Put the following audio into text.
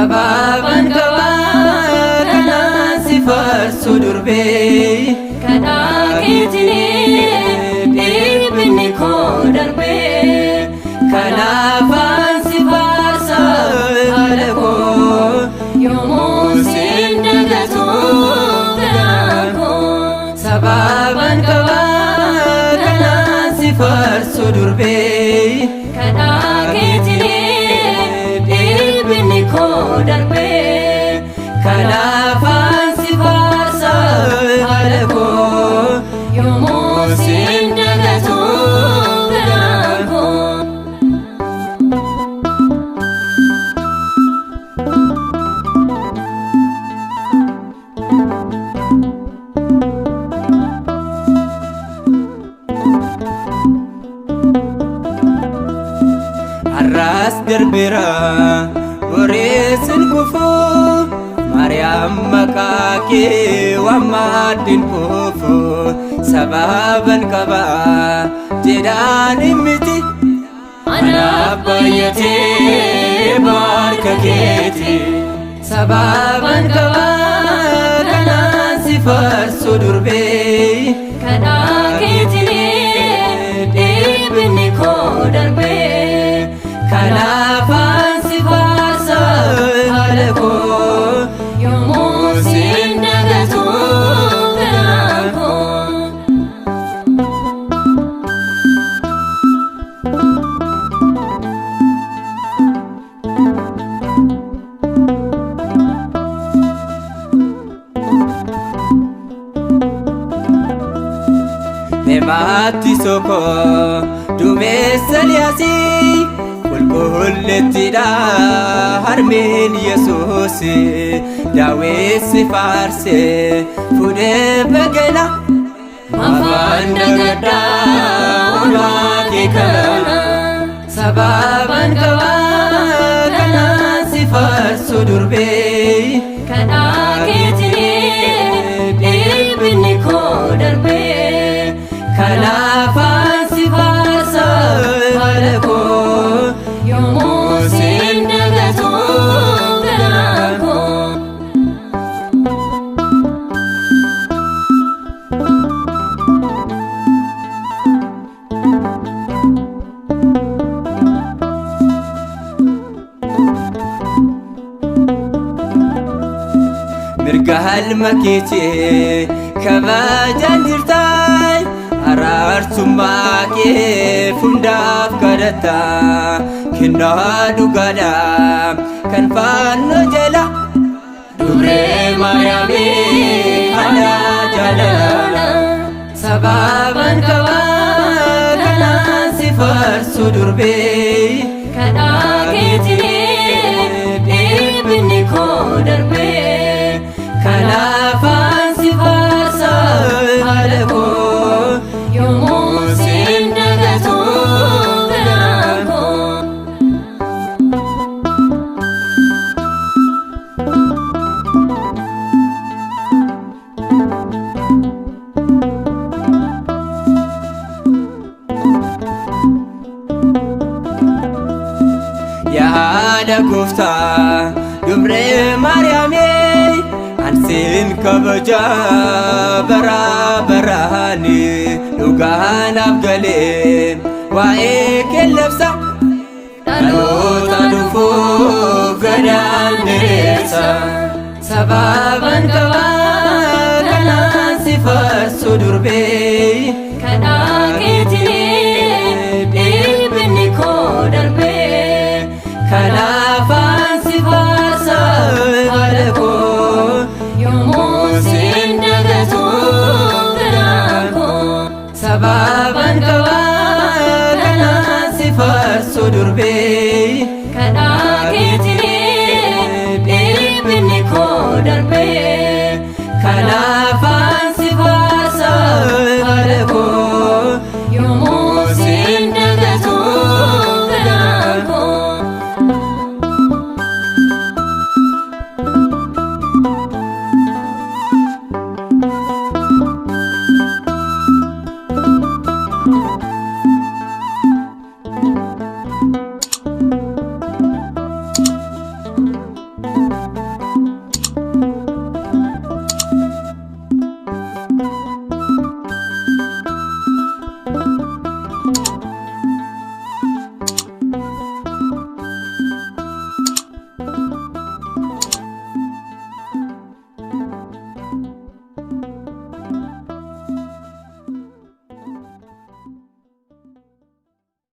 Sababan qabaa kanaan si faarsu durbee. Kadhaa keetiin dhiphinni koo darbee. Kanaafaan si faarsa haadha koo. Yommuu sin dagatu garaan koo. Sababan qabaa kanaan si faarsu durbee. Kadhaa keetiin dhiphinni koo darbee. Kanaafaan si faarsa haadha koo. Yommuu sin dagatu garaan koo. Har'as darbeera boreessin kufu, Maariyaam maqaa kee waammadhin kufu. Sababan qabaa jedhaan miti. Anaaf baay'atee barka keeti. Sababan qabaa kanaan si faarsu durbee. Kadhaa keetiin dhiphinni koo darbee. Kanaafaan si faarsa haadha koo. Yommuu sin dagatu garaan koo. Nemaatti soko dumeessa liyaasii, qulqulleettidha harmeen Yesuus. Daawessi faarse fuudhee bagana. Afaan dagadhaa oolmaa kee kana. Sababan qabaa kanaan si faarsu durbee. Kadhaa keetiin dhiphinni koo darbee. Kanaafaan si faarsa haadha koo. Yommuu sin dagatu garaan koo. Mirga halma keetii kabajaan jirtaay, araarsummaa kee hundaaf kadhatta. Kennaa dhugaadha kan faannoo jala. Dubree Maariyaamii haadha jaalala. Sababan qabaa kanaan si faarsu durbee. Kadhaa keetiin dhiphinni koo darbee. Kanaafaan si faarsa haadha koo. Yommuu sin dagatu garaan koo. Yaa haadha gooftaa dubree Maariyaamee, ansiin kabajaa bara baraani. Dhugaanaaf galee waa'ee kee labsa. Dhaloota dhufuuf gadaan diriirsa. Sababan qabaa kanaan si faarsu durbee. Kadhaa keetiin dhiphinni koo darbee. Kanaafaan si faarsa haadha koo. Yommuu sin dagatu garaan koo. Sababan qabaa kanaan si faarsu durbee. Kadhaa keetiin.